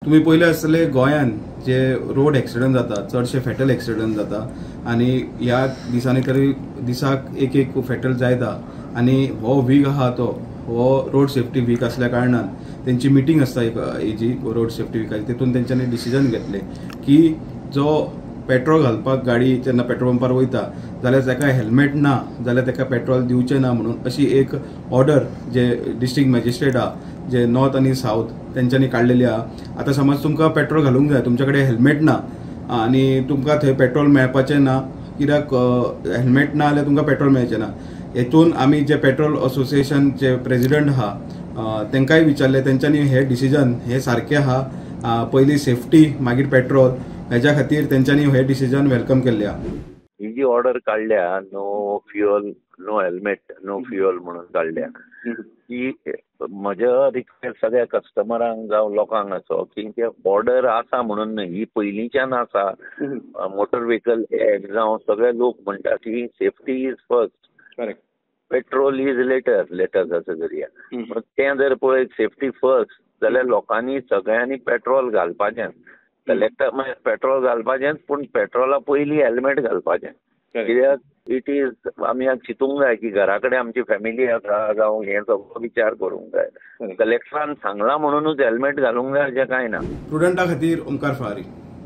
तुमी पयले आसतले गोंयान जे रोड एक्सिडंट जाता चडशे फेटल एक्सिडंट जाता आनी ह्या दिसांनी तरी दिसाक एक एक फेटल जायता आनी हो वीक आहा तो हो रोड सेफ्टी वीक असल्या कारणान तेंची मिटींग आसता एक हेजी रोड सेफ्टी विकाची, तेतून तेंच्यांनी डिसिजन घेतले की जो पेट्रोल घालपाक गाडी जेन्ना पेट्रोल पंपार वयता जाल्यार ताका हेल्मेट ना जाल्यार ताका पेट्रोल दिवचें ना म्हणून अशी एक ऑर्डर जे डिस्ट्रिक्ट मॅजिस्ट्रेट आहा जे नॉर्थ आनी सावथ तेंच्यांनी काडलेली आहा. आतां समज तुमकां पेट्रोल घालूंक जाय, तुमच्या कडेन हेल्मेट ना आनी तुमकां थंय पेट्रोल मेळपाचें ना कित्याक हेल्मेट ना जाल्यार तुमकां पेट्रोल मेळचें ना. हेतून आमी जे पेट्रोल असोसिएशनचे प्रेजिडंट आहा तांकांय विचारलें, तेंच्यांनी हे डिसिजन हे सारकें आहा, पयलीं सेफ्टी मागीर पेट्रोल, हेज्या खातीर तेंच्यांनी हे डिसिजन welcome केल्ले आहा. ही जी ऑर्डर काडल्या no fuel no helmet no fuel म्हणून काडल्या ही म्हज्या रिक्वेस्ट सगळ्या कस्टमरांक जावं लोकांक असो की ते ऑर्डर आसा म्हणून न्हय, ही पयलींच्यान आसा. मोटर व्हेकल एक्ट जावं सगळे लोक म्हणटा की safety is first, petrol is later, later जसं धरया. तें जर पळयत सेफ्टी फर्स्ट जाल्यार लोकांनी सगळ्यांनी पेट्रोल घालपाचें, कलेक्टर मागीर पेट्रोल घालपाचेंच, पूण पेट्रोला पयलीं हेल्मेट घालपाचें. कित्याक it is आमी चिंतूंक जाय की घरा कडेन आमची फॅमिली आसा जावं हें सगळो विचार करूंक जाय. कलेक्टरान सांगलां म्हणूनच हेल्मेट घालूंक जाय अशें कांय ना. प्रुडंटा खातीर ओमकार फळारी.